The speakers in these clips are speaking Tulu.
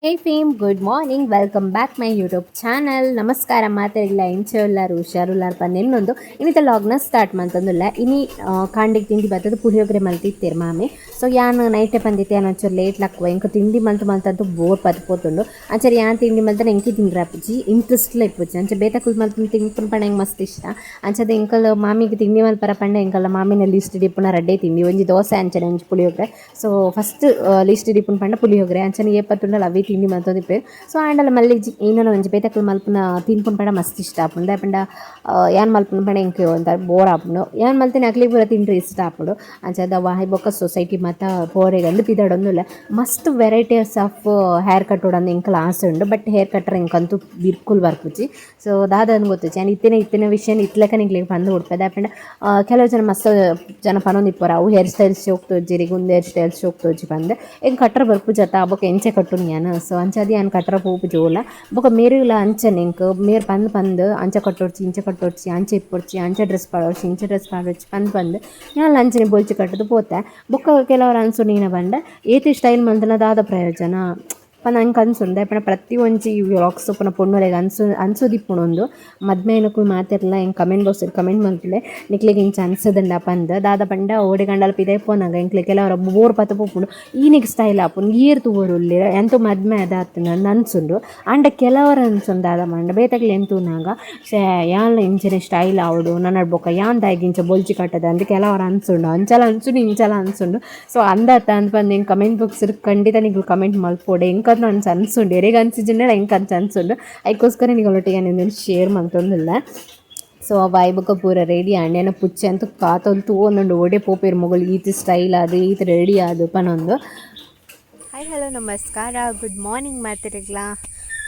Hey fam, good morning, welcome back my YouTube channel. ನಮಸ್ಕಾರ ಮಾತೆರೆಗ್ಲ, ಎಂಚ ಉಲ್ಲಾರು? ಹುಷಾರುಲ್ಲಾರ್ ಪಂದ್ ಎನ್ನೊಂದು ಇನ್ನಿತ ಲಾಗ್ನ ಸ್ಟಾರ್ಟ್ ಮಂತೊಂದುಲ್ಲ. ಇನಿ ಕಾಂಡೆಗ್ ತಿಂಡಿ ಬತ್ತದ ಪುಳಿಯೋಗರೆ ಮಲ್ತಿತ್ತೆರ್ ಮಾಮಿ. ಸೊ ಯಾನ್ ನೈಟೆ ಪಂದಿತ್ತೆ, ಯಾನ್ ಒಂಚೂರು ಲೇಟ್ ಲಕ್ಕುವ, ಎಂಕ್ ತಿಂಡಿ ಮಲ್ತು ಮಲ್ತಂತು ಬೋರ್ ಪತ್ ಪೋತುಂಡು. ಅಂಚನೆ ಯಾನ್ ತಿಂಡಿ ಮಲ್ತನ ಎಂಕೆ ತಿಂಡ್ರೆ ಆಪುಜಿ, ಇಂಟ್ರೆಸ್ಟ್ಲ ಇಪ್ಪುಜಿ. ಅಂಚ ಬೇತಕುಲು ಮಲ್ಪುನ ತಿನ್ಪುನ ಪಂಡ ಎಂಕ್ ಮಸ್ತ್ ಇಷ್ಟ. ಅಂಚದ ಎಂಕಲ್ ಮಾಮಿಗ್ ತಿಂಡಿ ಮಲ್ಪರ ಪಂಡ ಎಂಕಲ್ಲ ಮಾಮಿನ ಲಿಸ್ಟ್ ಇಪ್ಪುನ ರಡ್ಡೆ ತಿಂಡಿ, ಒಂಜಿ ದೋಸೆ, ಅಂಚನೆ ಒಂಜಿ ಪುಳಿಯೋಗರೆ. So first list ಇಪ್ಪುನ ಪಂಡ ಪುಳಿಯೋಗರೆ. ಅಂಚನೆ ಏಪತ್ತುಂಡಲ ಅವೇ ತಿಂಡಿ ಮಲ್ತೊಂದಿಪ್ಪೆರ್. ಸೊ ಆಂಡಲ ಮಲ್ಲಿಜಿ ಏನನ ಒಂಜಿ ಬೇತಕುಲು ಮಲ್ಪುನ ತಿನ್ಪುನ ಪಂಡ ಮಸ್ತ್ ಇಷ್ಟ ಆಪುಂಡು. ದಾಯೆ ಪಂಡ ಯಾನ್ ಮಲ್ಪುನ ಪಂಡ ಎಂಕ್ ಒಂಥರ ಬೋರ್ ಆಪುಂಡು. ಯಾನ್ ಮಲ್ತಿನ ಅಕ್ಲೆಗ್ ಪೂರ ತಿಂಡ್ರೆ ಇಷ್ಟ ಆಪುಂಡು. ಅಂಚಾದ್ ವಾಯಿ ಬೊಕ್ಕ ಸೊಸೈಟಿ ಮಾತ ಪೋರೆಗಂದ್ ಪಿದಡೊಂದುಲ್ಲ. ಮಸ್ತ್ varieties of hair cut ಉಡಂದು ಎಂಕಲ ಆಸೆ ಉಂಡು. But hair cutter ಎಂಕಂತೂ ಬಿರ್ಕುಲ್ ಬರ್ಪುಜಿ. ಸೊ ದಾದಂದ್ ಗೊತ್ತುಜಿ. ಯಾನ್ ಇತ್ತಿನ ಇತ್ತಿನ ವಿಷಯನ್ ಇತ್ಲೆಕ ನಿಕ್ಲೆಗ್ ಪಂದ್ ಬುಡ್ಪೆ. ದಾಯೆ ಪಂಡ ಕೆಲವು ಜನ, ಮಸ್ತ್ ಜನ ಪನೊಂದಿಪ್ಪುವೆರ್, ಅವು ಹೇರ್ ಸ್ಟೈಲ್ ಶೋಕ್ ತೋಜಿರಿ, ಉಂದು ಹೇರ್ ಸ್ಟೈಲ್ ಶೋಕ್ ತೋಜಿ ಪಂದ್. ಎಂಕ್ ಕಟ್ಟರೆ ಬರ್ಪುಜತ್ತ, ಬೊಕ ಎಂಚ ಕಟ್ಟುನಿ ಯಾನ್? ಸೊ ಅಂಚಾದ್ ಯಾನ್ ಕಟ್ಟರೆ ಪೋಪುಜಿ ಓಲ. ಬೊಕ ಮೇರುಲ ಅಂಚನೆ, ಎಂಕ್ ಮೇರ್ ಪಂದ್ ಪಂದ್ ಅಂಚ ಕಟ್ಟೊಡ್ಚಿ, ಇಂಚ ಕಟ್ಟೊಡ್ಚಿ, ಅಂಚ ಇಪ್ಪೊಡ್ಚಿ, ಅಂಚ ಡ್ರೆಸ್ ಪಾಡೊಡ್ಚಿ, ಇಂಚ ಡ್ರೆಸ್ ಪಾಡೊಡ್ಚಿ ಪಂದ್ ಪಂದ್ ಯಾನ್ಲ ಅಂಚನೆ ಬೊಲ್ಚಿ ಕಟ್ಟುದು ಪೋತೆ. ಬೊಕ್ಕ ಕೆಲವರ್ ಅನ್ಸುನಿನ ಪಂಡ, ಏತ್ ಸ್ಟೈಲ್ ಮಲ್ತ್ಂಡ ದಾದ ಪ್ರಯೋಜನ ಪಂದ್ ಅಂಕ್ ಅನ್ಸುಂಡು. ದಾಯೆ ಪಂಡ ಪ್ರತಿ ಒಂಜಿ ವ್ಲಾಗ್ಸ್ ಉಪ್ಪುನ ಪೊಣ್ಣುಲೆಗ್ ಅನ್ಸು ಅನ್ಸುದಿಪ್ಪುಂಡು ಉಂದು. ಮದ್ಮೆ ಆಯಿನಕುಲು ಮಾತೆರ್ಲ ಎಂಕ್ comment box comment ಮಲ್ಪುಲೆ, ನಿಕ್ಲೆಗ್ ಇಂಚ ಅನ್ಸುದುಂಡ ಪಂದ್. ದಾದ ಪಂಡ ಓಡೆಗಾಂಡಲ ಪಿದಯಿ ಪೋನಗ ಎಂಕ್ಲೆಗ್ ಕೆಲವರ ಬೋರ್ ಪತ್ತ ಪೋಪುಂಡು. ಈನಿಗ್ ಸ್ಟೈಲ್ ಆಪುಂಡು, ಏರ್ ತೂವೊರುಲ್ಲೆರ್, ಎಂತ ಮದ್ಮೆ ಆದಾತ್ಂಡ್ ಅಂದ್ ಅನ್ಸುಂಡು. ಆಂಡ ಕೆಲವರ್ ಅನ್ಸುಂಡು ದಾದ ಪಂಡ, ಬೇತೆಕ್ಲೆನ್ ತೂನಗ ಶ್ಯೆ ಯಾನ್ಲ ಇಂಚನೆ ಸ್ಟೈಲ್ ಆವೊಡು ನನ್ನಡ್, ಬೊಕ ಯಾನ್ ದಾಯೆಗ್ ಇಂಚ ಬೊಲ್ಚಿ ಕಟ್ಟುದೆ ಅಂದ್ ಕೆಲವರ್ ಅನ್ಸುಂಡು. ಅಂಚಲ ಅನ್ಸುಂಡು, ಇಂಚಲ ಅನ್ಸುಂಡು. ಸೊ ಅಂದತ್ತ ಅಂದ್ ಪಂದ್ ಎಂಕ್ ಕಮೆಂಟ್ ಬಾಕ್ಸ್ ಖಂಡಿತ ನಿಕುಲು ಕಮೆಂಟ್ ಮಲ್ಪೊಡೆ. ಎಂಕ್ ಅಂಚ ಅನ್ಸುಂಡು, ಎರೆಗ್ ಅನ್ಸಿಜಿಂಡ ಎಂಕ್ ಅಂಚ ಅನ್ಸುಂಡು. ಐಕೋಸ್ಕರ ನಿಕುಲೊಟ್ಟಿಗೆ ಯಾನ್ ಶೇರ್ ಮಲ್ತೊಂದುಲ್ಲೆ. ಸೊ ಆ ಬಾಯಿ ಬೊಕ್ಕ ಪೂರ ರೆಡಿ ಆಂಡ್. ಎನ್ನ ಪುಚ್ಚೆ ಅಂತೂ ಕಾತೊಂದು ತೂವೊಂದುಂಡು, ಓಡೆ ಪೋಪೆರ್ ಮೊಗಲು, ಈತ್ ಸ್ಟೈಲ್ ಆದ್, ಈತ್ ರೆಡಿ ಆದ್ ಪನೊಂದು. ಹಾಯ್, ಹಲೋ, ನಮಸ್ಕಾರ, ಗುಡ್ ಮಾರ್ನಿಂಗ್ ಮಾತೆರೆಗ್ಲ.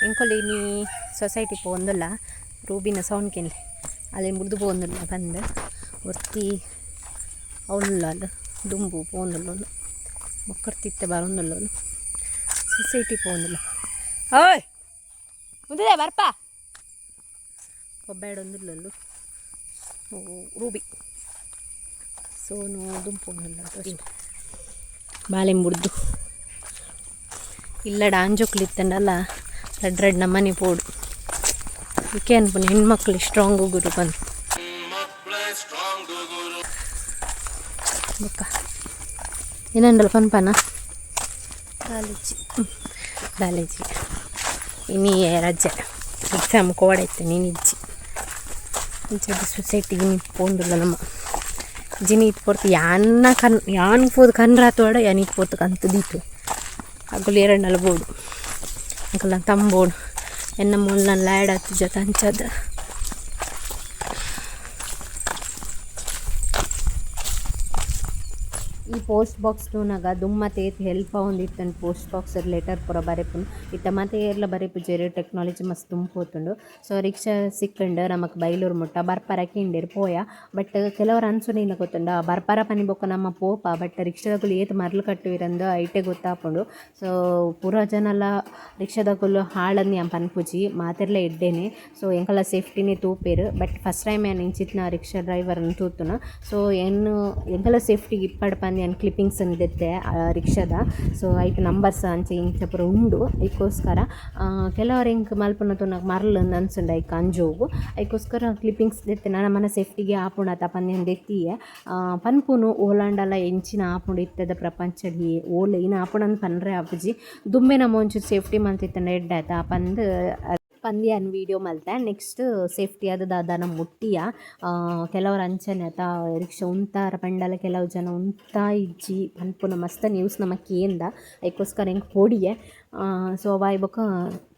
ಎಂಕೊಲು ಇನಿ ಸೊಸೈಟಿ ಪೋವೊಂದುಲ್ಲ. ರೂಬಿನ ಸೌಂಡ್ ಕೇನ್ಲೆ, ಅಲ್ಲೇನು ಬುಡ್ದು ಪೋವೊಂದುಲ್ಲ ಪಂದ್. ಒರ್ತಿ ಅವಳುಲ್ಲ ಅಲ್ಲ ದುಂಬು ಪೋವೊಂದುಲ್ಲೋಲು, ಬೊಕ್ಕರ್ತಿತ್ತೆ ಬರೊಂದುಲ್ಲೋಲು. ಸೊಸೈಟಿ ಪೋವೊಂದುಲ್ಲ. ಓಯ್ ಮುಂದೆ ಬರ್ಪ ಒಬ್ಬಾಡೊಂದುಲ್ಲಲ್ಲು. ರೂಬಿ ಸೋನು ದುಂಪು ಪೋವೊಂದುಲ್ಲ. ಬಾಲೆನ್ ಬುಡ್ದು ಇಲ್ಲಡ ಆಂಜೋಕ್ಲು ಇತ್ತಂಡಲ್ಲ, ರಡ್ಡ್ ರಡ್ಡ್ ನಮನೆ ಪೋಡು. ಇಕ್ಕೆ ಅನ್ಪುನಿ ಹೆಣ್ಮಕ್ಳು ಸ್ಟ್ರಾಂಗ್ ಗುರು ಬಂದು. ಬೊಕ್ಕ ಏನಂಡಲ್ಲ ಪನ್ಪನ ಕಾಲೇಜಿ ಕಾಲೇಜಿ ಇನಿ ರಜೆ, ಎಕ್ಸಾಮ್ ಕೋಡೆ ಇತ್ತು, ನೀನು ಇಜ್ಜಿ. ಇಂಚದ ಸೊಸೈಟಿಗೆ ಇನಿ ಪೋಂದುಲ್ಲ ನಮ್ಮ. ಜಿನಿ ಇತ್ತು ಪೊರ್ತು ಯಾನ್ನ ಕನ್ ಯಾನ್ ಪೋದು ಕನ್ರಾತೋಡ, ಯಾನ್ ಇತ್ತು ಪೊರ್ತು ಕಂತು ದೀತು. ಅಗುಲು ಏರಂಡಲ ಬೋಡು, ಅಂಕಲ್ನ ತಂಬೋಡು. ಎನ್ನ ಮೊಲ್ಲ ಲ್ಯಾಡ್ ಆತು ಜೊತೆ ಅಂಚದ. ಈ ಪೋಸ್ಟ್ ಬಾಕ್ಸ್ ತೂನಗ ದುಮ್ಮತ್ ಏತ್ ಹೆಲ್ಪ್ ಆವೊಂದಿತ್ತುಂಡು post box, letter ಪೂರ ಬರೆಪುನು. ಇತ್ತೆ ಮಾತ ಏರ್ಲ ಬರೆಪುಜೆರ್, ಟೆಕ್ನಾಲಜಿ ಮಸ್ತ್ ದುಂಪೋತುಂಡು. ಸೊ ರಿಕ್ಷಾ ಸಿಕ್ಕಂಡು ನಮಕ್ ಬೈಲೂರು ಮುಟ್ಟ ಬರ್ಪರ ಕೇಂಡೆರ್, ಪೋಯ. ಬಟ್ ಕೆಲವರು ಅನ್ಸುನಿನ ಗೊತ್ತುಂಡ, ಬರ್ಪರ ಪನಿ ಬೊಕ್ಕ ನಮ್ಮ ಪೋಪ. ಬಟ್ ರಿಕ್ಷಾದಕುಲು ಏತ್ ಮರ್ಲ್ ಕಟ್ಟುವೆರಂದ್ ಐಟೆ ಗೊತ್ತಾಪುಂಡು. ಸೊ ಪೂರ ಜನಲ ರಿಕ್ಷಾದಕುಲು ಹಾಳಂದ್ ಯಾನ್ ಪನ್ಪುಜಿ, ಮಾತೆರ್ಲ ಎಡ್ಡೆನೆ. ಸೊ ಎಂಕಲ ಸೇಫ್ಟಿನೇ ತೂಪೆರ್. But first time ಯಾನ್ ಇಂಚಿತ್ತಿನ ರಿಕ್ಷಾ ಡ್ರೈವರ್ನ್ ತೂತುನ. ಸೊ ಎನ್ ಎಂಕಲ ಸೇಫ್ಟಿಗ್ ಇಪ್ಪಡ್ ಪಂದ್ ಯಾನ್ ಕ್ಲಿಪ್ಪಿಂಗ್ಸ್ ದೆತ್ತೆ ರಿಕ್ಷಾದ. ಸೊ ಐಟ್ ನಂಬರ್ಸ್ ಅಂಚ ಇಂಚ ಪೂರ ಉಂಡು. ಐಕೋಸ್ಕರ ಕೆಲವರ್ ಎಂಕ್ ಮಲ್ಪುನ ತೂನಗ ಮರ್ಲ್ ಅಂದ್ ಅನ್ಸುಂಡು ಐಕ್ ಅಂಜೋವು. ಐಕೋಸ್ಕರ ಕ್ಲಿಪ್ಪಿಂಗ್ಸ್ ದೆತ್ತೆ, ನಮನ ಸೇಫ್ಟಿಗೆ ಆಪುಂಡತ ಪಂದ್ ಯಾನ್ ದೆತ್ತಿಯೆ. ಪನ್ಪುನು ಓಲಾಂಡಲ ಎಂಚಿನ ಆಪುಂಡು ಇತ್ತೆದ ಪ್ರಪಂಚಡ್, ಓಲ್ ಇನ ಆಪುಂಡಂದ್ ಪನ್ರೆ ಆಪುಜಿ. ದುಂಬೆ ನಮ ಒಂಚೂರು ಸೇಫ್ಟಿ ಮಲ್ತಿತ್ತಂಡ ಎಡ್ಡೆ ಆತ ಪಂದ್ ಪಂದ್ ಯಾನ್ ವೀಡಿಯೋ ಮಲ್ತೆ. ನೆಕ್ಸ್ಟ್ ಸೇಫ್ಟಿ ಆದ್ ದಾದಾನ ಮುಟ್ಟಿಯ. ಕೆಲವರ್ ಅಂಚನೆ ಅತ, ರಿಕ್ಷಾ ಉಂತಾರ ಪಂಡಲ ಕೆಲವು ಜನ ಉಂತಾ ಇಜ್ಜಿ ಪನ್ಪುನ ಮಸ್ತ್ ನ್ಯೂಸ್ ನಮ ಕೇಂದ. ಐಕೋಸ್ಕರ ಎಂಕ್ ಪೋಡಿಯೆ. ಸೊ ಅವಾಯ್ ಬೊಕ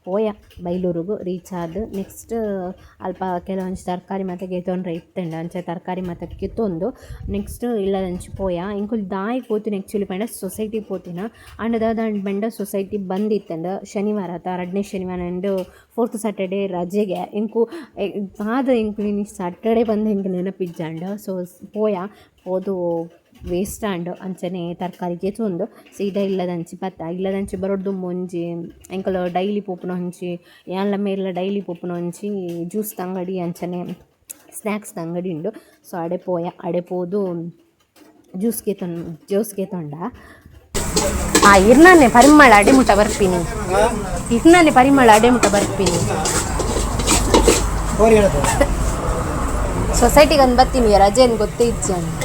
ಪೋಯ ಬೈಲೂರುಗು. ರೀಚ್ ಆದ್ ನೆಕ್ಸ್ಟ್ ಅಲ್ಪ ಕೆಲವೊಂಜಿ ತರಕಾರಿ ಮಾತ ಗೆತೊನ್ರೆ ಇತ್ತುಂಡು. ಅಂಚ ತರಕಾರಿ ಮಾತ ಗೆತೊಂದು ನೆಕ್ಸ್ಟ್ ಇಲ್ಲದಂಚಿ ಪೋಯ. ಎಂಕುಲು ದಾಯೆ ಪೋತಿನ ಆ್ಯಕ್ಚುಲಿ ಪಂಡ, ಸೊಸೈಟಿ ಪೋತಿನ. ಆಂಡ ದಾದಾಂಡ್ ಪಂಡ, ಸೊಸೈಟಿ ಬಂದ್ ಇತ್ತುಂಡು. ಶನಿವಾರ ಅತ, ರಡ್ಡನೇ ಶನಿವಾರ and fourth Saturday ರಜೆಗೆ. ಎಂಕು ದಾದ ಎಂಕುಲು ಇನಿ ಸ್ಯಾಟರ್ಡೆ ಪಂದ್ ಎಂಕ್ ನೆನಪಿಜ್ಜಾಂಡ್. ಸೊ ಪೋಯ, ಪೋದು ವೇಸ್ಟ್ ಆಂಡ್. ಅಂಚನೆ ತರಕಾರಿ ಗೆತೊಂದು ಸೀದಾ ಇಲ್ಲದಂಚಿ ಬತ್ತ. ಇಲ್ಲದಂಚಿ ಬರೊಡ್ದು ದುಂಬು ಒಂಜಿ ಎಂಕುಲು ಡೈಲಿ ಪೋಪುನ ಒಂಜಿ, ಯಾನ್ಲ ಮೇರ್ಲ ಡೈಲಿ ಪೋಪುನ ಒಂಜಿ ಜ್ಯೂಸ್ದ ಅಂಗಡಿ ಅಂಚನೆ ಸ್ನ್ಯಾಕ್ಸ್ದ ಅಂಗಡಿ ಉಂಡು. ಸೊ ಅಡೆ ಪೋಯ. ಅಡೆ ಪೋದು ಜ್ಯೂಸ್ ಗೆತೊಂಡ. ಆ ಇರ್ನಾನೆ ಪರಿಮಳ ಅಡೆಮುಟ ಬರ್ಪಿನಿ. ಇರ್ನಾನೆ ಪರಿಮಳ ಅಡೆಮುಟ ಬರ್ಪಿನಿ. ಸೊಸೈಟಿಗೆ ಅಂದ್ ಬರ್ತೀನಿ, ರಜೆ ಏನು ಗೊತ್ತೇ ಇಜ್ಜಿ ಅಂತ.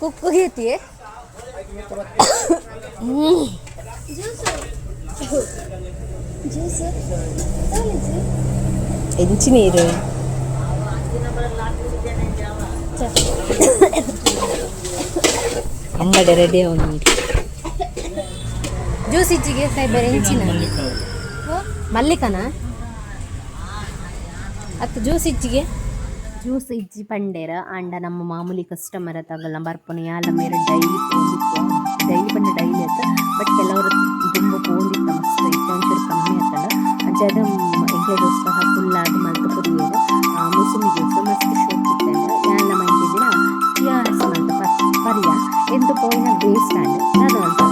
ಕುಕ್ಕು ಗೇತಿ. ಎಂಚಿ ನೀರು ಅಂಗಡಿ ರೆಡಿ ಅವನು. ಜ್ಯೂಸ್ ಇಜ್ಜಿಗೆ ಸಾಯ್ಬಾರೆ ಎಂಚಿನ ಮಲ್ಲಿಕನ ಅತ್ತು ಜ್ಯೂಸ್ ಇಜ್ಜಿಗೆ ಜ್ಯೂಸ್ ಇಜ್ಜಿ ಪಂಡೇರ. ಆಂಡ ನಮ್ಮ ಮಾಮೂಲಿ ಕಸ್ಟಮರ್ ತಗಲ್ಲ ಬರ್ಪುನ ಯಾಲ ಮೇರೆ ಡೈಲಿ ಪೋಂದಿತ್ತು, ಡೈಲಿ ಪಂಡ ಡೈಲಿ ಆತ. ಬಟ್ ಕೆಲವರು ತುಂಬ ಪೋಂದಿತ್ತ ಮಸ್ತ್ ಇತ್ತು, ಒಂಚೂರು ಕಮ್ಮಿ ಆತಲ್ಲ. ಅಂಚಾದ ಎಂಕ್ಲೆಗೋಸ್ಕರ ಫುಲ್ ಆದ್ ಮಲ್ತ್ ಕೊರಿಯೆರ್. ಮುಸುಮಿ ಜ್ಯೂಸ್ ಮಸ್ತ್ ಶೋಕ್ ಇತ್ತಂಡ. ಯಾನ್ಲ ಮಲ್ತಿದಿನ K R S ಮಲ್ತ್ ಪರಿಯ ಎಂತ ಪೋಯಿನ ವೇಸ್ಟ್ ಆಂಡ್ ದಾದ ಮಲ್ತ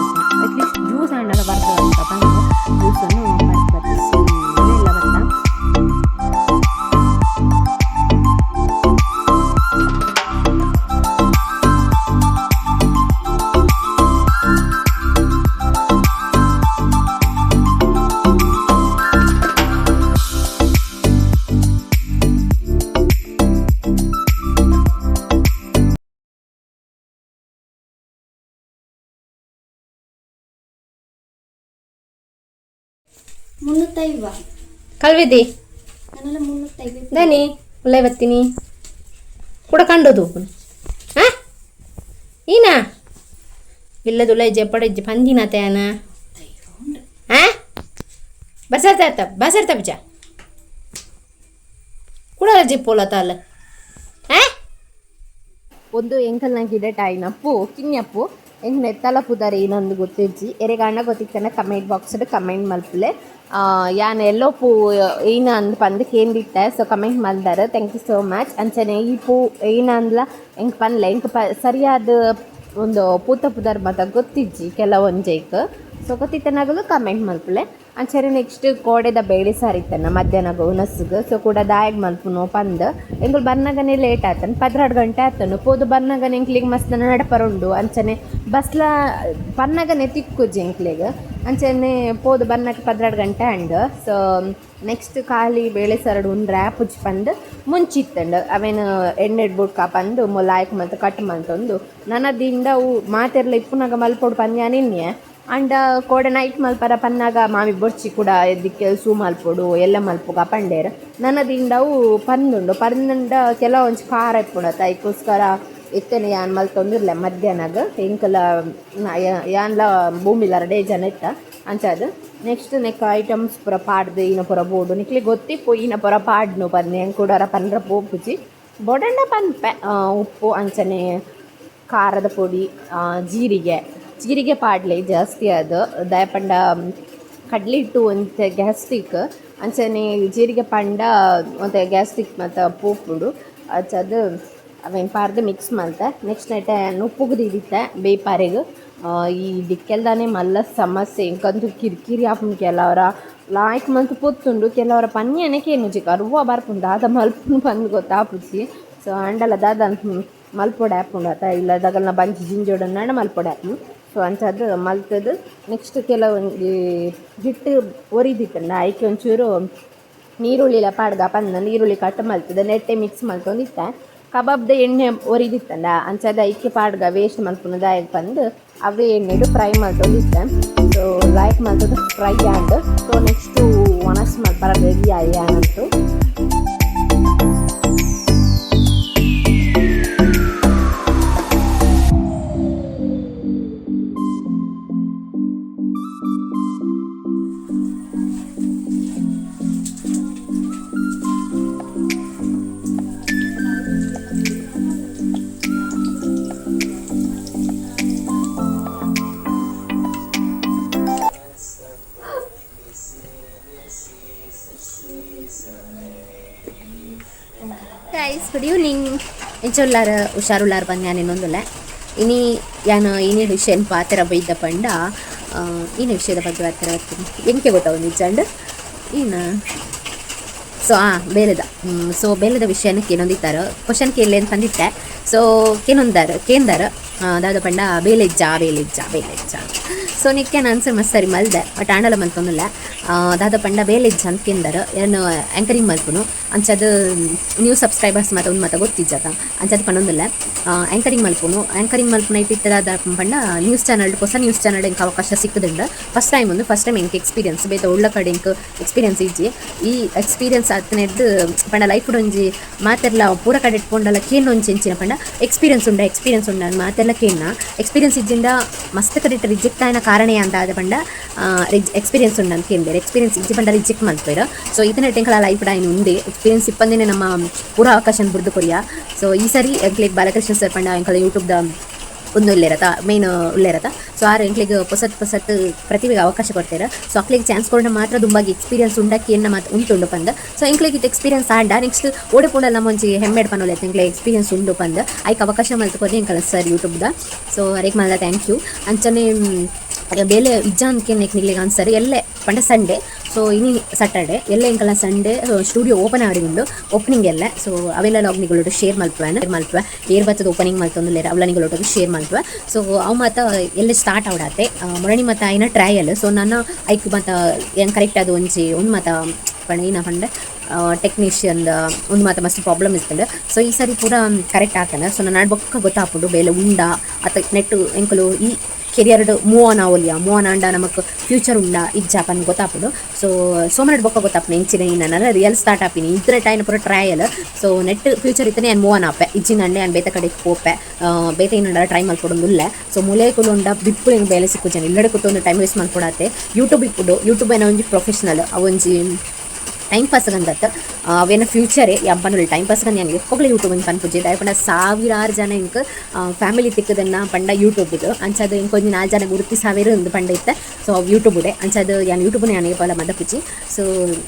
at least juice ಆಂಡಲ ಬರ್ತದೆ ಅಂತ ಪಂದ್ ಜ್ಯೂಸನ್ನು ಪರ್ಪತ್ ಇಲ್ಲ ಬತ್ತ. ಮುನ್ನೂತ್ತೈವ. ಕಲ್ವಿದಿ. ನನ್ನೆಲ್ಲ 305. ದಾನಿ ಉಲ್ಲೈ ಬತ್ತೀನಿ ಕೂಡ ಕಂಡೋದು ಹಾ ಈನಾ ಇಲ್ಲದುಲ್ಲ ಜಪ್ಪಡ ಪಂದಿನ ತೇನ ಹಾ ಬಸರ್ತ ಬಸರ್ತ ಬಿಜ ಕೂಡ ಜಿಪ್ಪೋಲ ತಾಲ ಹಾ. ಒಂದು ಎಂಕಲ್ನ ಗಿಡ ಆಯ್ನಪ್ಪು ಕಿನ್ಯಪ್ಪು ಎಂಕ್ ನೆತ್ತಲ ಪುದರ್ ಏನಂದು ಗೊತ್ತಿಜ್ಜಿ. ಎರೆಗಾಂಡ ಗೊತ್ತಿತ್ತನ comment box comment ಮಲ್ಪುಲೆ. ಯಾನ್ ಎಲ್ಲೋ ಪೂ ಏನ ಅಂದ್ ಪಂದ್ ಕೇಂದಿತ್ತೆ, ಸೊ comment ಮಲ್ದಾರ, thank you so much. ಅಂಚನೆ ಈ ಪೂ ಏನ ಅಂದ್ಲ ಎಂಕ್ ಪನ್ಲೆ. ಎಂಕ್ ಪ ಸರಿಯಾದ ಒಂದು ಪೂತ ಪುದರ್ ಮಾತ ಗೊತ್ತಿಜ್ಜಿ ಕೆಲವೊಂಜೈಕ್. ಸೊ ಗೊತ್ತಿತ್ತನಾಗಲು ಕಮೆಂಟ್ ಮಲ್ಪುಲೆ. ಅಂಚನೆ ನೆಕ್ಸ್ಟ್ ಕೋಡೆದ ಬೇಳೆ ಸಾರು ಇತ್ತನ ಮಧ್ಯಾಹ್ನ ಉನಸ್ಗ್. ಸೊ ಕೂಡ ದಾಯಗ್ ಮಲ್ಪುನು ಪಂದ್ ಎಂಕುಲು ಬನ್ನಗನೆ ಲೇಟ್ ಆತನ್, 12 ಗಂಟೆ ಆತನು. ಪೋದು ಬನ್ನಗನೆ ಎಂಕ್ಲಿಗ್ ಮಸ್ತ್ ನಡಪರುಂಡು. ಅಂಚನೆ ಬಸ್ಲ ಪನ್ನಗನೆ ತಿಕ್ಕುಜಿ ಎಂಕ್ಲೆಗ್. ಅಂಚನೆ ಪೋದು ಬನ್ನಗ 12 ಗಂಟೆ and. So next ಖಾಲಿ ಬೇಳೆ ಸಾರಡು ಉಂಡ್ರೆ ಆಪುಜಿ ಪಂದ್ ಮುಂಚಿತ್ತಂಡ್ ಅವೇನು ಎಣ್ಣೆ ಬುಡ್ಕ ಪಂದು ಲಾಯ್ಕ್ ಮಲ್ತ್ ಕಟ್ ಮಲ್ತೊಂದು ನನದಿಂದ ಅವು ಮಾತೆರ್ಲ ಇಪ್ಪುನಗ ಮಲ್ಪೊಡು ಪಂದ್ಯಾನ ಇನ್ನೆ. ಅಂಡ ಕೋಡೆ ನೈಟ್ ಮಲ್ಪರ ಪನ್ನಾಗ ಮಾಮಿ ಬೊರ್ಚಿ ಕೂಡ ಎದ್ದಿಕ್ಕೆ ಸೂ ಮಲ್ಪೊಡು ಎಲ್ಲ ಮಲ್ಪುಗ ಪಂಡೇರ್. ನನದಿಂದ ಅವು ಪಂದುಂಡು ಪಂದುಂಡ ಕೆಲವೊಂಜಿ ಖಾರ ಇಪ್ಪುಂಡು ಐಕ್ಕೋಸ್ಕರ ಇತ್ತನೆ ಯಾನ್ ಮಲ್ತೊಂದಿರ್ಲೆ ಮಧ್ಯಾಹ್ನಗ. ಎಂಕಲ ಯಾನ್ಲ ಭೂಮಿಲ ರಡೇ ಜನ ಇತ್ತ. ಅಂಚಾದ್ next neck items ಪೂರ ಪಾಡ್ದು ಈನ ಪೂರ ಬೋಡು ನಿಕ್ಲೆ ಗೊತ್ತಿಪ್ಪು ಈನ ಪೂರ ಪಾಡ್ನು ಪನ್ನೆ. ಎಂಕ್ ಕುಡೊರ ಪನ್ರ ಪೋಪುಜಿ, ಬೊಡಂಡ ಪನ್ಪೆ. ಉಪ್ಪು ಅಂಚನೆ ಖಾರದ ಪೊಡಿ, ಜೀರಿಗೆ ಜೀರಿಗೆ ಪಾಡ್ಲೆ ಜಾಸ್ತಿ. ಅದು ದಾಯಪಂಡ ಕಡ್ಲೆ ಹಿಟ್ಟು ಒಂತೆ ಗ್ಯಾಸ್ಟಿಕ್. ಅಂಚನೆ ಜೀರಿಗೆ ಪಂಡ ಒಂತೆ ಗ್ಯಾಸ್ಟಿಕ್ ಮತ್ತು ಪೋಪುಂಡು. ಅಂಚಾದ್ ಅವೇನು ಪಾರ್ದು ಮಿಕ್ಸ್ ಮಲ್ತೆ. ನೆಕ್ಸ್ಟ್ ನೈಟ್ ಉಪ್ಪುಗು ದೀದಿತ್ತೆ ಬೇಪಾರೆಗ್. ಈ ದಿಕ್ಕೆಲ್ದಾನೆ ಮಲ್ಲ ಸಮಸ್ಯೆ ಎಂಕಂತೂ ಕಿರಿಕಿರಿ ಆಪುಂಡು. ಕೆಲವರ ಲಾಯ್ಕ್ ಮಲ್ತ್ ಪೊತ್ತುಂಡು, ಕೆಲವರ ಪನ್ಯನೆ ಕೇನುಜಿ, ಕರ್ವ ಬರ್ಪುಂಡು. ದಾದ ಮಲ್ಪುಂಡು ಪಂದ್ ಗೊತ್ತಾಪುಜಿ. ಸೊ ಆಂಡಲ ದಾದ ಮಲ್ಪೊಡೆ ಆಪುಂಡು ಅತ ಇಲ್ಲದಗಲ್ನ ಬಂಜಿ ಜಿಂಜೋಡನ್ನಾಂಡ ಮಲ್ಪೊಡೆ ಆಪುಂಡು. ಸೊ ಅಂಚಾದ್ ಮಲ್ತದು ನೆಕ್ಸ್ಟ್ ಕೆಲವೊಂಜಿ ಹಿಟ್ಟು ಒರಿದಿತ್ತಂಡ ಐಕೆ ಒಂಚೂರು ನೀರುಳ್ಳಿಲ ಪಾಡ್ಗ ಪಂದ ನೀರುಳ್ಳಿ ಕಟ್ ಮಲ್ತದ ನೆಟ್ಟೆ ಮಿಕ್ಸ್ ಮಲ್ತೊಂದಿತ್ತೆ. ಕಬಾಬ್ದ ಎಣ್ಣೆ ಒರಿದಿತ್ತಂಡ ಅಂಚಾದ್ ಐಕೆ ಪಾಡ್ಗ ವೇಸ್ಟ್ ಮಲ್ಪುನ ದಾಯೆಗ್ ಪಂದ್ ಅವೇ ಎಣ್ಣೆಡ್ ಫ್ರೈ ಮಲ್ತೊಂದಿತ್ತೆ. ಸೊ ಲೈಕ್ ಮಲ್ತದ fry and. So next ಒಣಸ್ ಮಲ್ಪರ ready ಆಯೆ ಯಾನಂತು. Guys, good evening. ಎಂಚ ಉಲ್ಲಾರ? ಹುಷಾರುಲ್ಲಾರ ಬಂದು ಯಾನ್ ಇನ್ನೊಂದುಲ್ಲ. ಇನಿ ಯಾನ್ ಇನಿ ವಿಷಯನ್ ಪಾತೆರ ಬೈದ ಪಂಡ ಇನಿ ವಿಷಯದ ಬಗ್ಗೆ ಪಾತೆರ ಬರ್ತೀನಿ ಎಂಕೆ ಗೊತ್ತಾವು ನಿಜಂಡ್. ಈನ So ಬೇಲೆದ, ಸೊ ಬೇಲೆದ ವಿಷಯನ ಕೇನೊಂದಿತ್ತಾರೆ. ಕ್ವಶನ್ ಕೇಳಲೆ ಅಂತ ಬಂದಿತ್ತೆ. ಸೊ ಕೇನೊಂದಾರ ಕೇಂದಾರ, ದಾದ ಪಂಡ ಬೇಲೆ ಇಜ್ಜಾ, ಬೇಲೆ ಇಜ್ಜಾ, ಬೇಲೆ ಇಜ್ಜಾ. ಸೊ ನಿಕ್ಕೆ ಆನ್ಸರ್ ಮಸ್ತ್ ಸರಿ ಮಲ್ದೆ, ಬಟ್ ಆಂಡಲ ಮಲ್ತೊಂದಿಲ್ಲ. ದಾದ ಪಂಡ ಬೇಲೆ ಇಜ್ಜ ಅಂತ ಕೇಂದಾರ. ಏನು ಆ್ಯಂಕರಿಂಗ್ ಮಲ್ಪುನು ಅಂಚದು ನ್ಯೂ ಸಬ್ಸ್ಕ್ರೈಬರ್ಸ್ ಮಾತ ಒಂದು ಮಾತ ಗೊತ್ತಿಜ್ಜತ. ಅಂಚದು ಪನ್ನೊಂದಿಲ್ಲ. ಆ್ಯಂಕರಿಂಗ್ ಮಲ್ಪುನು, ಆ್ಯಂಕರಿಂಗ್ ಮಲ್ಪುನ ಇಟ್ಟಿತ್ತದ ಪಂಡ ನ್ಯೂಸ್ ಚಾನಲ್, ಹೊಸ ನ್ಯೂಸ್ ಚಾನಲ್ ಎಂಕ್ ಅವಕಾಶ ಸಿಕ್ಕದಂಡ. ಫಸ್ಟ್ ಟೈಮ್ ಒಂದು, ಫಸ್ಟ್ ಟೈಮ್ ಎಂಕ್ ಎಕ್ಸ್ಪೀರಿಯನ್ಸ್. ಬೇತೆ ಉಳ್ಳ ಕಡೆ ಎಂಕ್ ಎಕ್ಸ್ಪೀರಿಯನ್ಸ್ ಇಜ್ಜಿ. ಈ ಎಕ್ಸ್ಪೀರಿಯನ್ಸ್ ಆತನೆದ್ದು ಪಂಡ ಲೈಫ್ ಒಂಜಿ ಮಾತೆರ್ಲ ಪೂರ ಕಡೆ ಇಟ್ಕೊಂಡಲ್ಲ ಕೇನ್ ಒಂಜಿ ಎಂಚಿನ ಪಂಡ ಎಕ್ಸ್ಪೀರಿಯನ್ಸ್ ಉಂಡ, ಎಕ್ಸ್ಪೀರಿಯನ್ಸ್ ಉಂಡ ಮಾತೆರ್ಲ ಕೇನ್ನ. ಎಕ್ಸ್ಪೀರಿಯನ್ಸ್ ಇಜ್ಜಿಂದ ಮಸ್ತ್ ಕಡೆ ರಿಜೆಕ್ಟ್ ಆಯ್ನ ಕಾರಣ ಅಂತ ಆದ ಪಂಡ ಎಕ್ಸ್ಪೀರಿಯನ್ಸ್ ಉಂಡ ಅಂತ ಕೇಂಬೇರು. ಎಕ್ಸ್ಪೀರಿಯನ್ಸ್ ಇಜ್ಜಿ ಪಂಡ ರಿಜೆಕ್ಟ್ ಮಲ್ಪೇರು. ಸೊ ಇದನ್ನ ಟೆಂಕಲ ಲೈಫ್ ಡಾಯಿನ್ ಉಂಡೆ ಎಕ್ಸ್ಪೀರಿಯನ್ಸ್ ಇಪ್ಪಂದಿನೇ ನಮ್ಮ ಪೂರ ಅವಕಾಶ ಬುಡ್ದು ಕೊರಿಯ. ಸೊ ಈ ಸರಿ ಎಂಕ್ಲೆಗ್ ಬಾಲಕೃಷ್ಣ ಸರ್ ಪಂಡ ಎಂಕಲ ಯೂಟ್ಯೂಬ್ದ ಒಂದು ಉಲ್ಲೇರತ, ಮೇನ್ ಉಲ್ಲೇರತ. ಸೊ ಆರು ಎಂಕ್ಲೆಗ್ ಪೊಸತ್ ಪೊಸತ್ ಪ್ರತಿಭೆಗೆ ಅವಕಾಶ ಕೊಡ್ತಾರೆ. ಸೊ ಅಕ್ಲೆಗ್ ಚಾನ್ಸ್ ಕೊಡ ಮಾತ್ರ ದುಂಬಾಗಿ ಎಕ್ಸ್ಪೀರಿಯನ್ಸ್ ಉಂಡಕ್ಕೆ ಎನ್ನ ಮಾತು ಉಂಟುಂಡು ಪಂದ್. ಸೊ ಎಂಕ್ಲೆಗ್ ಇತ್ತು ಎಕ್ಸ್ಪೀರಿಯನ್ಸ್ ಆಂಡ ನೆಕ್ಸ್ಟ್ ಓಡೆ ಪೋಂಡಲ ನಮ್ಮ ಒಂಜಿ ಹೆಮ್ಮೆಡ್ ಪನೊಲೆ, ಎಂಕ್ಲೆ ಎಕ್ಸ್ಪೀರಿಯನ್ಸ್ ಉಂಡು ಪಂದ್. ಐಕ್ ಅವಕಾಶ ಮಲ್ತು ಕೊರ್ನೆ ಎಂಕಲ ಸರ್ ಯೂಟ್ಯೂಬ್ದ. ಸೊ ಅರೇಗ್ ಮಲ್ಲ thank you. ಅಂಚನೆ ಬೇಲೆ ಇಜ್ಜ ಅನ್ಕೆ ನಿಕ್ಲೆಗ್ ಆನ್ಸರ್. ಎಲ್ಲೆ ಪಂಡ ಸಂಡೇ, ಸೊ ಇನಿ ಸ್ಯಾಟರ್ಡೆ, ಎಲ್ಲೆ ಎಂಕಲ Sunday studio open ಆವರೆ ಉಂಡು, ಓಪನಿಂಗ್ ಎಲ್ಲ. ಸೊ ಅವೆಲ್ಲ ಲಾಗ್ ನಿಗಳೊಟ್ಟು ಶೇರ್ ಮಲ್ಪುವೆ, ಮಲ್ಪುವೆ. ಏರ್ ಬತ್ತದ ಓಪನಿಂಗ್ ಮಲ್ತೊಂದುಲ್ಲೆರ್, ಅವಲ ನಿಗಳೊಟ್ಟಿಗೆ ಶೇರ್ ಮಲ್ಪುವೆ. ಸೊ ಅವು ಮಾತ ಎಲ್ಲ ಸ್ಟಾರ್ಟ್ ಆವಡಾತೆ. ಮೊರಣಿ ಮಾತ ಆಯ್ನ ಟ್ರಯಲ್. ಸೊ ನನ್ನ ಐಕ್ ಮಾತ ಏನು ಕರೆಕ್ಟ್ ಅದು ಒಂಜಿ ಒಂದು ಮಾತ ಪಂಡ ಏನ ಪಂಡ ಟೆಕ್ನಿಷಿಯನ್ ಒಂದು ಮಾತ ಮಸ್ತ್ ಪ್ರಾಬ್ಲಮ್ ಇರ್ತದೆ. ಸೊ ಈ ಸರಿ ಪೂರ ಕರೆಕ್ಟ್ ಆತನ. ಸೊ ನನ್ನ ಬೊಕ್ಕ ಗೊತ್ತಾಪುಂಡು ಬೇಲೆ ಉಂಡ ಅತ್ತ ನೆಟ್ಟು ಎಂಕಲು ಈ career move on ಆವೊಲಿಯ, move on ಆಂಡ ನಮಕ್ ಫ್ಯೂಚರ್ ಉಂಡ ಇಜ್ಜಾ ಪನ್ ಗೊತ್ತಾಪುಂಡು. ಸೊ ಸೋಮನಡ್ ಬೊಕ್ಕ ಗೊತ್ತಾಪುಂಡು ಎಂಚಿನ ನನ್ನ ರಿಯಲ್ ಸ್ಟಾರ್ಟ್ ಆಪಿನಿ. ಇದ್ರ ಟೈನ್ ಪೂರ trial. So net future ಇತ್ತನೆ ಯಾನ್ ಮೂವ್ ಆನ್ ಆಪೆ, ಇಜ್ಜಿನಂಡೆ ಯಾನ್ ಬೇತೆ ಕಡೆಗೆ ಪೋಪೆ. ಬೇತೆ ಏನಂಡ ಟ್ರೈ ಮಲ್ಪೊಡೊಂದುಲ್ಲೆ. ಸೊ ಮೂಲೆ ಕುಲುಂಡ ಬಿಪ್ಪು ಎಂಕ್ ಬೇಲೆ ಸಿಕ್ಕುಜನ. ಇಲ್ಲಡೆ ಕುತ್ತೊಂದು ಟೈಮ್ ವೇಸ್ಟ್ ಮಲ್ಪೊಡಾತೆ. ಯೂಟ್ಯೂಬ್ ಇಪ್ಪುಡು, ಯೂಟ್ಯೂಬ್ ಏನೋ ಒಂಜಿ ಪ್ರೊಫೆಷನಲ್, ಅವೊಂಜಿ ಟೈಮ್ ಪಾಸ್ ಗಂದತ್ತ. ಅವೇನ ಫ್ಯೂಚರೇ ಯಬ್ಬನುಲ್ ಟೈಮ್ ಪಾಸ್ ಗಂದು. ಯಾನ್ ಎಪ್ಪೊಗ್ಲ ಯೂಟ್ಯೂಬ್ ಇಂದ್ ಪನ್ಪುಜಿ. ದಾಯೆ ಪಂಡ ಸಾವಿರಾರು ಜನ ಇಂಕ್ ಫ್ಯಾಮಿಲಿ ತಿಕ್ಕದನ್ನ ಪಂಡ ಯೂಟ್ಯೂಬ್ ಇದು. ಅಂಚಾದ ಇಂಕ್ ಒಂಜಿ ನಾಲ್ ಜನ ಗುರುತಿಸಾವೇರು ಇಂದು ಪಂಡ ಇತ್ತೆ. ಸೊ ಯೂಟ್ಯೂಬ್ ಉಡೆ ಅಂಚಾದ ಯಾನ್ ಯೂಟ್ಯೂಬ್ನ ಯಾನ್ ಏಪಲ ಮದಪುಜಿ. ಸೊ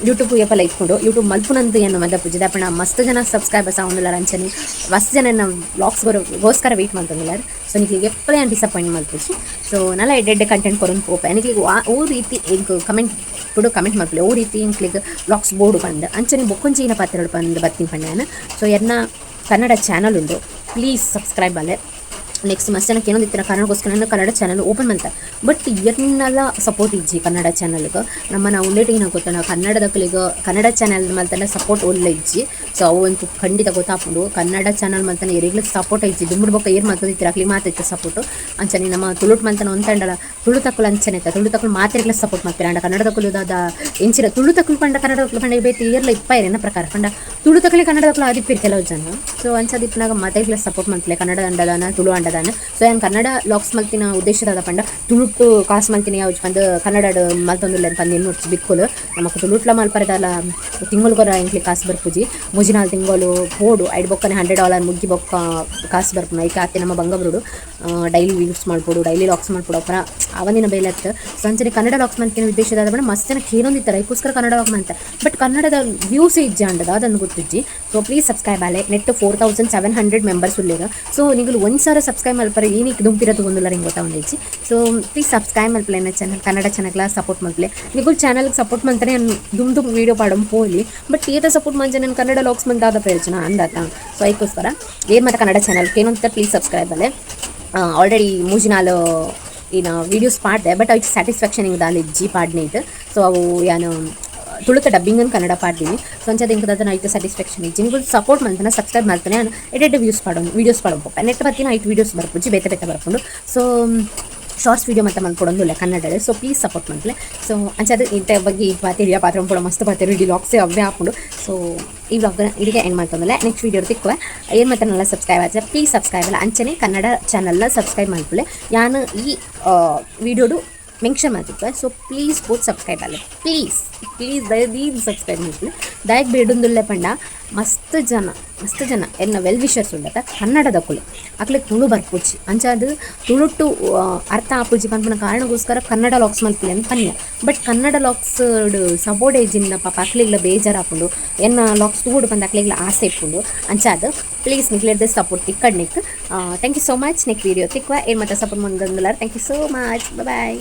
ಯೂಟ್ಯೂಬ್ ಏಪಲ ಇತ್ಕೊಂಡು ಯೂಟ್ಯೂಬ್ ಮಲ್ಪುನಂದು ಯಾನ್ ಮದಪುಜಿ. ದಾಯೆ ಪಂಡ ಮಸ್ತ್ ಜನ ಸಬ್ಸ್ಕ್ರೈಬರ್ಸ್ ಆವೊಂದುಲ್ಲಾರ್. ಅಂಚನೆ ಮಸ್ತ್ ಜನ ಎನ್ನ ಗೋಸ್ಕರ ವೆಯ್ಟ್ ಮಲ್ತೊಂದುಲ್ಲಾರ್. ಸೊ ನಿಕ್ಲೆಗ್ ಎಪ್ಪಲ ಯಾನ್ ಡಿಸಪಾಯಿಂಟ್ ಮಲ್ಪುಜಿ. ಸೊ ನಲ ಎಡ್ಡೆ ಎಡ್ಡೆ ಕಂಟೆಂಟ್ ಕೊರೊಂದು ಪೋಪೆ. ನಿಕ್ಲೆಗ್ ಓ ರೀತಿ ಎಂಕ್ ಕಮೆಂಟ್ ಪುಡು, ಕಮೆಂಟ್ ಮಲ್ಪುಲೆ, ಓ ರೀತಿ ಎಂಕ್ಲೆಗ್ ವ್ಲಾಗ್ಸ್ ಬೋಡು ಪಂದ್. ಅಂಚನೆ ಬೊಕ್ಕೊಂಜಿ ಪಾತೆರೊಡು ಪಂದ್ ಬತ್ತಿನ ಪಂಡ ಯಾನ್. ಸೊ ಎನ್ನ ಕನ್ನಡ ಚಾನಲ್ ಉಂಡು, ಪ್ಲೀಸ್ ಸಬ್ಸ್ಕ್ರೈಬ್ ಅಲ್ಲೆ. ನೆಕ್ಸ್ಟ್ ಮಸ್ತ್ ಜನ ಕೇಳೊಂದಿತ್ತಿನ ಕಾರಣಕ್ಕೋಸ್ಕರ ನಾನು ಕನ್ನಡ ಚಾನಲ್ ಓಪನ್ ಮಲ್ತೆ. ಬಟ್ ಎನ್ನಲ ಸಪೋರ್ಟ್ ಇಜ್ಜಿ ಕನ್ನಡ ಚಾನಲ್ಗೆ. ನಮ್ಮ ನಾವು ಉಲ್ಲೇಟಿಗೆ ಗೊತ್ತಣ, ಕನ್ನಡದಕ್ಲಿಗೆ ಕನ್ನಡ ಚಾನಲ್ ಮಲ್ತಂಡ ಸಪೋರ್ಟ್ ಒಳ್ಳೆ ಇಜ್ಜಿ. ಸೊ ಅವು ಅಂತೂ ಖಂಡಿತ ಗೊತ್ತಾಪುಂಡು. ಕನ್ನಡ ಚಾನಲ್ ಮಲ್ತನ ಎರಿಗ್ಲ ಸಪೋರ್ಟ್ ಇಜ್ಜಿ. ದುಂಬುಡು ಬೊಕ್ಕ ಏರ್ ಮಲ್ತೊಂದಿತ್ತೆರ್ ಅಕ್ಲಿಗೆ ಮಾತ ಇತ್ತು ಸಪೋರ್ಟ್. ಅಂಚನೆ ನಮ್ಮ ತುಳುಟ್ ಮಲ್ತನ ಒಂತಂಡಲ ತುಳು ತಕ್ಕುಲು ಅಂಚನೆ ಇತ್ತ. ತುಳು ತಕ್ಕುಲು ಮಾತೆರ್ಗ್ಲ ಸಪೋರ್ಟ್ ಮಲ್ಪೆರ್. ಆಂಡ ಕನ್ನಡದಕುಲು ದಾದ ಎಂಚಿನ ತುಳು ತಕ್ಕುಲು ಪಂಡ ಕನ್ನಡದಕುಲು ಪಂಡ ಬೇತೆ ಏರ್ಲ ಇಪ್ಪಾಯಿರ್ ಎನ್ನ ಪ್ರಕಾರ. ಪಂಡ ತುಳು ತಕ್ಕಲೆ ಕನ್ನಡದಕುಲು ಆದಿಪ್ಪೆರ್ ಕೆಲವು ಜನ. ಸೊ ಅಂಚದಿಪ್ಪುನಾಗ ಮಾತೆರ್ಗ್ಲ ಸಪೋರ್ಟ್ ಮಲ್ಪಲೆ, ಕನ್ನಡ ಅಂಡದಾನ ತುಳು ಅಂಡದಾನ. ಸೊ ಯಾನ್ ಕನ್ನಡ ಲಾಗ್ಸ್ ಮಲ್ತಿನ ಉದ್ದೇಶದಾದ ಪಂಡ ತುಳುಟ್ಟು ಕಾಸು ಮಲ್ತಿನ ಯಾವ್ಜ್ ಪಂದ್ ಕನ್ನಡ ಮಲ್ತೊಂದುಲ್ಲೆ ಪಂದ್ ಎನ್ನುಡ್ಚಿ ಬಿಕ್ಕುಲು. ನಮಕ್ ತುಳುಟ್ಲ ಮಲ್ಪರೆದಾಲ ತಿಂಗೊಳುಗೊರ ಎಂಕ್ಲೆ ಕಾಸು ಬರ್ಪುಜಿ. ಮೂಜಿ ನಾಲ್ ತಿಂಗಳು ಪೋಡು, ಐಡ್ ಬೊಕ್ಕನೆ $100 ಮುಗ್ಗಿ ಬೊಕ್ಕ ಕಾಸು ಬರ್ಪುನ. ಐಕೆ ಆತೆ ನಮ್ಮ ಬಂಗ ಬರೋಡು. ಡೈಲಿ ವೀಡಿಯೋಸ್ ಮಲ್ಪೊಡು, ಡೈಲಿ ಲಾಗ್ಸ್ ಮಲ್ಪೊಡು, ಅಪರ ಅವನಿನ ಬೇಲೆ ಅತ್ತು. ಸೊ ಅಂಚನೆ ಕನ್ನಡ ಲಾಗ್ಸ್ ಮಲ್ತಿನ ಉದ್ದೇಶದಾದ ಪಂಡ ಮಸ್ತ್ ಜನ ಕೇಳೊಂದಿತ್ತಾರೆ, ಐಕೋಸ್ಕರ ಕನ್ನಡ ಲಾಗ್ ಮಲ್ತೆ. ಬಟ್ ಕನ್ನಡದ ವ್ಯೂಸ್ ಇಜ್ಜಿ ಅಂಡದ ಅದನ್ನು ಗೊತ್ತಿಜ್ಜಿ. So please subscribe Aale. Net 4700 members ಉಲ್ಲೇರು. ಸೊ ನಿಗುಲು ಒಂದ್ ಸಾವಿರ ಸಬ್ಸ್ಕ್ರೈಬ್ ಮಲ್ಪರೆ ಏನಿಕ್ ದುಂಪಿರ ತಗೊಂದುಲ್ಲ ಹಿಂಗೆ ಗೊತ್ತಾಗೊಂಡಿಜ್ಜಿ. So please subscribe ಮಲ್ಪಲೆ ಎನ್ನ ಚಾನಲ್. ಕನ್ನಡ ಚಾನಲ್ಲ ಸಪೋರ್ಟ್ ಮಲ್ಪಲೆ. ನಿಗುಲ್ ಚಾನಲ್ಗೆ ಸಪೋರ್ಟ್ ಮಲ್ತಾನೆ ನಾನು ದುಮ್ ದುಮ್ ವೀಡಿಯೋ ಪಾಡಂ ಪೋಲಿ. ಬಟ್ ಏತ ಸಪೋರ್ಟ್ ಮಂಚೆ ನಾನು ಕನ್ನಡ ಲಾಗ್ಸ್ ಮಂತಾದ ಪ್ರಯೋಜನ ಅಂದಾತ. ಸೊ ಅದಕ್ಕೋಸ್ಕರ ಏರ್ ಮತ್ತೆ ಕನ್ನಡ ಚಾನಲ್ ಏನಂತ ಪ್ಲೀಸ್ ಸಬ್ಸ್ಕ್ರೈಬ್ ಅಲ್ಲೇ. ಆಲ್ರೆಡಿ ಮೂಜಿ ನಾಲ್ ಏನ ವೀಡಿಯೋಸ್ ಪಾಡ್ದೆ, ಬಟ್ ಐಟ್ ಸ್ಯಾಟಿಸ್ಫ್ಯಾಕ್ಷನ್ ಹಿಂಗೆ ದಾಲ್ ಇಜ್ಜಿ ಪಾಡ್ನೇಟ್. ಸೊ ಅವು ಯಾನು ತುಳುತ ಡಬ್ಬಿಂಗ್ ಕನ್ನಡ ಪಾಡ್ದೀನಿ. ಸೊ ಅಂಚದ ಇಂಕದ ಐತೆ ಸ್ಯಾಟಿಸ್ಫ್ಯಾಕ್ಷನ್ ಇಜ್ಜಿ. ನೀವು ಸಪೋರ್ಟ್ ಮಾಡ್ತಾನೆ, ಸಬ್ಸ್ಕ್ರೈಬ್ ಮಾಡ್ತಾನೆ ನಾನು ಎಡೆಡ್ ವ್ಯೂಸ್ ಪಾಡೋನು, ವೀಡಿಯೋಸ್ ಪಾಡೋ ಪೋಪ. ನೆಟ್ ಬತ್ತಿನ ಐಟ್ ವೀಡಿಯೋಸ್ ಬರ್ಪುಜಿ, ಬೇತೆ ಬೇತೆ ಬರ್ಪುಂಡು. So shorts video ಮತ್ತೆ ಮಲ್ಕೊಡೊಂದುಲ್ಲ ಕನ್ನಡ. So please support ಮಲ್ಪಲೆ. ಸೊ ಅಂಚದ ಇಂಥ ಬಗ್ಗೆ ಈ ಪಾತಿರಿಯ ಪಾತ್ರ ಪೂರ ಮಸ್ತ್ ಪಾತಿರಿ ಇಡೀ ಲಾಗ್ಸೇ ಅವೇ ಹಾಕೊಂಡು. ಸೊ ಈ ವ್ಲಾಗ್ನ ಇಲ್ಲಿಗೆ ಎಂಡ್ ಮಾಡ್ತಂದಲ್ಲ. ನೆಕ್ಸ್ಟ್ ವೀಡಿಯೋ ತಿಕ್ಕುವೆ. ಏನು ಮತ್ತೆ ನಲ್ಲ ಸಬ್ಸ್ಕ್ರೈಬ್ ಆದ್ರೆ ಪ್ಲೀಸ್ ಸಬ್ಸ್ಕ್ರೈಬ್ ಅಲ್ಲ. ಅಂಚನೆ ಕನ್ನಡ ಚಾನಲ್ನ ಸಬ್ಸ್ಕ್ರೈಬ್ ಮಾಡ್ಕೊಳ್ಳೆ. ಯಾನು ಈ ವಿಡಿಯೋಡು ಮೆನ್ಷನ್ ಮಾಡ್ತಿದ್ದೆ. So please both subscribe ಅಲ್ಲ. ಪ್ಲೀಸ್ ಪ್ಲೀಸ್ ದಯದೀದ್ ಸಬ್ಸ್ಕ್ರೈಬ್ ಮಾಡ್ಕೊಳ್ಳಿ. ದಯಕ್ ಬೇಡುಂದುಲ್ಲೆ ಪಂಡ ಮಸ್ತ್ ಜನ, ಮಸ್ತ್ ಜನ ಎನ್ನ ವೆಲ್ ವಿಷರ್ಸ್ ಉಂಡತ ಕನ್ನಡದಕುಲು. ಅಕ್ಲೆ ತುಳು ಬರ್ಪುಜಿ. ಅಂಚಾದ್ ತುಳುಟ್ಟು ಅರ್ಥ ಆಪುಜಿ ಪನ್ಪುನ ಕಾರಣಕ್ಕೋಸ್ಕರ ಕನ್ನಡ ಲಾಕ್ಸ್ ಮಲ್ಪಿಲ್ಲ ಅಂತ ಪನ್ಯ. ಬಟ್ ಕನ್ನಡ ಲಾಕ್ಸ್ ಸಪೋರ್ಟ್ ಏಜಿಂದ ಪಾಪ ಅಕ್ಲೆಗ್ಲ ಬೇಜಾರಾಪುಂಡು. ಎನ್ನ ಲಾಕ್ಸ್ ತೂಡು ಪಂದ್ ಅಕ್ಲೆಗ್ಲ ಆಸೆ ಇಪ್ಪುಂಡು. ಅಂಚಾದ್ ಪ್ಲೀಸ್ ನಿಕ್ಲೆಡ್ದ ಸಪೋರ್ಟ್ ತಿಕ್ಕಡ್ Nick. Thank you so much. Next video ತಿಕ್ವ. ಏನು ಮತ್ತೆ ಸಪೋರ್ಟ್ ಮುಂದೆ. Thank you so much, bye.